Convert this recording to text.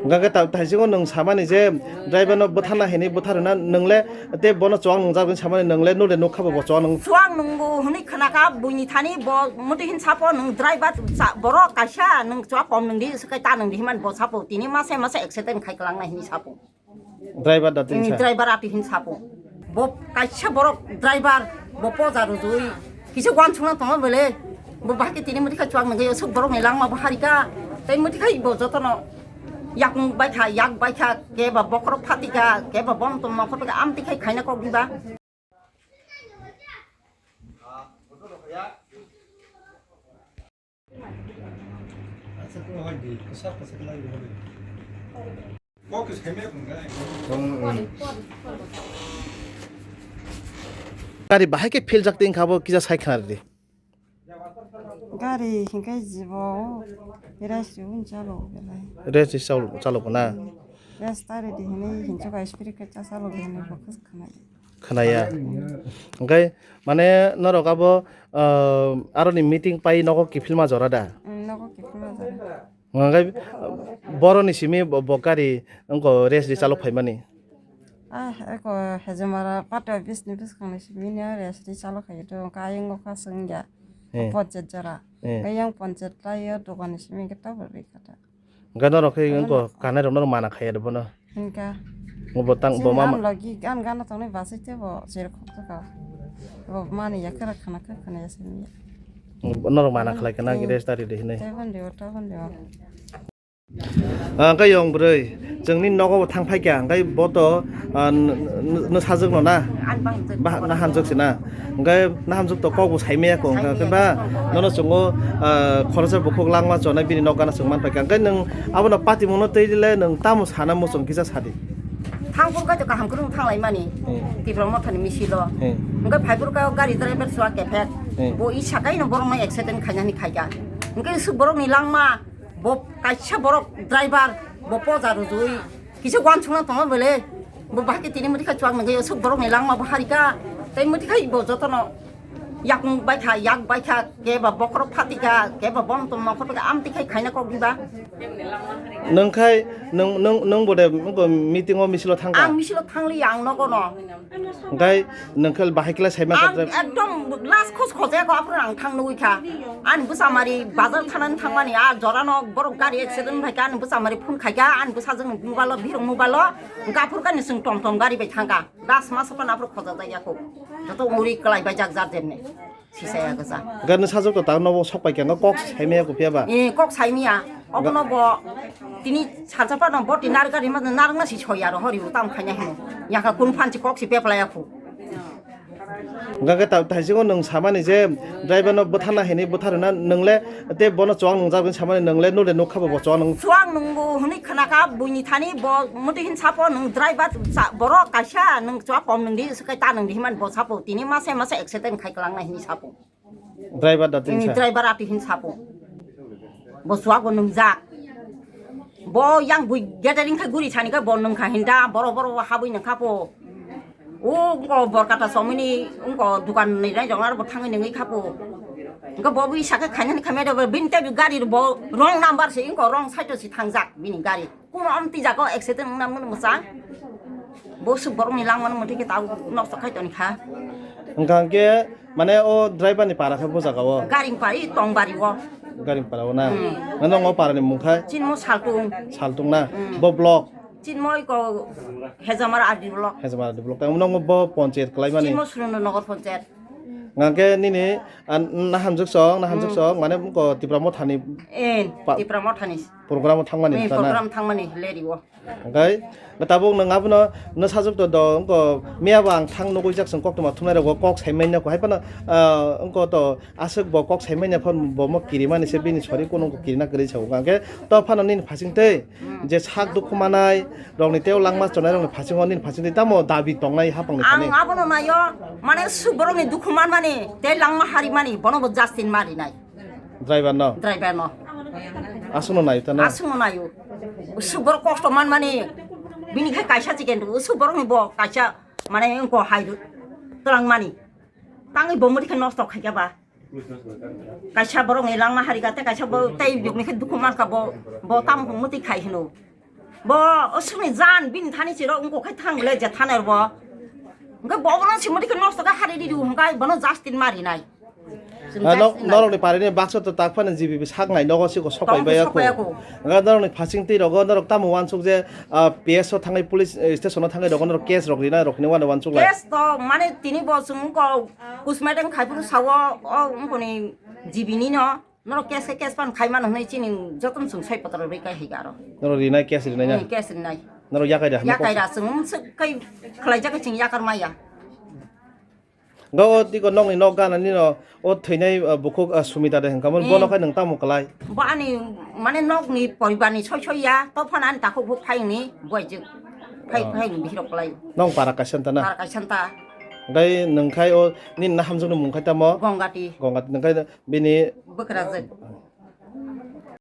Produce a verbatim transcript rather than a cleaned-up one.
Hwnkhe ta-, taisingo nwng samani je driver no bwtharna hinwi bwtharwna, nwng le tei bono chuwak nwngjak hinwi samani, nwng le nule nukha bo, bo chuwak nwng. Chuwak nwngo hwnwi khwnakha buini thani, bo muti hin sapo nwng driver cha-, borok kaisa nwng chuwak kom nwngdi, swkhe ta nwngdi hinmani bo sapo, tini masa masa accident khai kwlangnai hinwi sapo. Driver da tini sa? Driver ati hin sapo. Bo kaisa borok driver, bo poja rujui kisa wansukna tongo bele. Bo bahai khe tini muti khai chuwak nungwi aswk borok ni langma bo harika. Tei muti khai bo jotono yakung baikha, yak baikha, keba bokhorok phatika, keba bom tong nokhor baikha, amtwi khai khaina kok diba. Gari bahai khe philjak tei wngkha bo kisa sai khna rwdi. Gari hinkhe jibo rest rw chalo belai. Rest rw chalo, chalo na. Rest ta rwdi hinwi hinchuk ai spirit khe cha chalo hinwi bo khwsa khwnai. Khwnaya. Hwnkhe mane norok abo, ah, aroni meeting pai nogo kiphilma jora da? Mm, nogo kiphilma jora. Hwnkhe boroni simi bo, bo gari wngkha rest rw chalok phaimani? Ah, eko Hejamara pato bisni bwskangni simi rest rw chalok phaiya to, wngkha ayung wngkha swngya. Eh. Ponchayat jora. Eh. Ayang ponchayat laio dogani simi khe tabuk rikha da. Hwnkhe norok khe wngkha kanai rok norok mana khaiya de bono. Hwnkha. Bo tang bo mama. Logi gan gan tongnai basai te bo cherkhok jaka. Bo mani ya kara khana kha khana ya simi. Norok mana khlai kana gire stari de hinai. Tebon de o, tebon de o. Ah, hwnkhe yong bwrwi chwngni nogo bo thang phaikha, hwnkhe bo to, ah, n-, n-, n-, sajwkno na? Ba-, na hamjwk se na? Hwnkhe na hamjwk to kok bo saimaya kho, hwnkhe ba nono chwngo, ah, khoroksa bukhuk langma chonai bini nok gana chwng man phaikha. Hwnkhe nwng abono patimungno twi le nwng tamo sana muchung kisa sadi. Thangphuru kaitor kaham kwrwng thanglaimani. Hmm. Tipra mothani misilo. Hmm. Hwnkhe phaiphuru khe o gari driver chwla kephek. Hmm. Bo i sakaino borokno accident khainani khaikha. Hwnkhe swk borokni langma bo kaisa borok driver bo poja rujui kisa wansukna tongo bele. Bo bahai khe tini muti kha chuwak nungwi aswk borokni langma bo harika. Tei muti kha bo jotono yakung baikha, yak baikha, keba bokhorok phatika, keba bom tong nokhor baikha, amtwi khai khaina kok diba. Nwng khai, nwng, nwng, nwng bo de, nwng bo meeting o misilo thangkha? Ang misilo thangliya, ang nogo no. Hwnkhe nwng khe bahai khlai saima kha. Ang ekdom last khos khojaya kho, aphuru ang thang nugwi kha. Ani bwsamari bazar thanani thangmani, a jorano borok gari accident phaikha, ani bwsamari phone khaikha, ani bwsajwkni mobile o, bihirok mobile o, hwnkhe aphuru khe ani chwng tom tom gari bai thangkha. Das ma sopan aphuru khojak jak yakho. Joto muri kwlai bai jak jar jemne. Sisaya gasa. Gani sajwk to tang nobo sok pai khe no kok saimaya ko phiya ba? Eh, kok saimaya. Obono bo tini salsa pa no boti narwk gari ma narwk na si soya ro hori tam khanya hino. Yaka kun phan si kok si peplaya khu. Hwnkhe ta-, taisingo nwng samani je driver no bwtharna hinwi bwtharwna, nwng le tei bono chuwak nwngjak hinwi samani, nwng le nule nukha bo, bo chuwak nwng. Chuwak nwngo hwnwi khwnakha buini thani, bo muti hin sapo nwng driver cha-, borok kaisa nwng chuwak kom nwngdi, swkhe ta nwngdi hinmani bo sapo, tini masa masa accident khai kwlangnai hinwi sapo. Driver da tini sa? Driver ati hin sapo. Bo chuwak bo nwngjak. Bo yang bui gathering khai guri thani khe bo nwngkha hinda, borok borok habwi nwngkha po. O wngko borkata somini wngko dukan ni rai jong aro bo thangwi nungwi khapo. Wngko bo bui saka khainani khamya do bini tei gari bo wrong number se wngko wrong side o se thangjak bini gari. Kuno amtwi jago accident wngna mano mwchang. Bo swk borok ni langmano mwthai khe tao noksa khai toni kha. Wngkha hwnkhe mane o driver ni para khe bo jaga o? Gari ni pari Tongbari o. Gari ni para o na? Hmm. Mane o para ni mung khai? Chinmo Saltung. Saltung na? Hmm. Bo block? Chinmoi ko Hejamara R D block. Hejamara R D block. Tamo nokmo bo ponchayat kwlai mani? Chinmo Surendra Nagar ponchayat. Hwnkhe nini, ah, nahamjwk song, nahamjwk song, mane ko Tipra Mothani. Eh, pa-, Tipra Mothani. Program o thangmani. Eh, ta na? Program thangmani, leri o. Hwnkhe tabuk nwng abono, no sajwk to do, wngko miya bo ang thang nugwi jak song koktwma thumnai rogo kok sai manya ko hai phano, ah, wngko to aswk bo kok sai manya phano bo mo kirimani se bini sori kuno wngko kirina kwrwi sa o. Hwnkhe to phano nini phasing tei je sak dukhu manai rokni tei o langma chonai rokni phasingo nini phasing tei tamo dabi tongnai hapangni thani? Ang abono naio, mane swk borokni dukhu manmani tei langma harimani bono bo justin marinai. Driver no? Driver no. Aswkno naio ta no? Aswkno naio. Swk borok kosto manmani bini khai kaisa chicken rw, swk borokni bo kaisa mane wngko hai rw twlangmani. Tangwi bo muti khe nosto khaikha ba. Kaisa borokni langma harika tei kaisa bo tei yokni khe dukhu mankha bo, bo tamo muti khai hino. Bo o sini jan bini thani chiro ungko khai thang le je thaner bo. Hwnkhe bo bono simo dikhe nosto khe hari di du hwnkhe bono justin mari nai. Chwng Ah, no-, justin nai. Norokni parini baksa to tak phano G B B sak nai nogo siko sok Tong pai baya sok ko. Baya ko. Nga norokni phasing twi rogo norok tamo wansuk je, ah, P S o thangai police, eh, station o thangai rogo norok case rok rina rok hini wano wansuk lai. Case to mane tini bo chwng ko kusmaideng khai phuru sawo o ungkoni G B ni no. Norok case khe case pan khai mano hwnwi chini jotono chwng soi potro rwi kai hai aro. Norok rinai case rinai na? Hmm, case rinai. Norok yakai da? Yakai da chwng swk kai khlai jak chwng yakar maya. Ga o tiko nokni nok gana nino o thwinai, uh, bukhuk, uh, Sumita de hwnkha mo. Hmm. Bono khai nwng tamo kwlai? Bo ani mane nokni poribarni soi soi ya to phano ani takhuk phuk phai ni boi jwk phai Oh. Phai ni bihirok kwlai. Nong para kaisa ta na? Para kaisa ta. Gai nwng khai o nini na hamjwkni mung khai tamo? Gongati. Gongati nwng khai bini Bwkrajwk.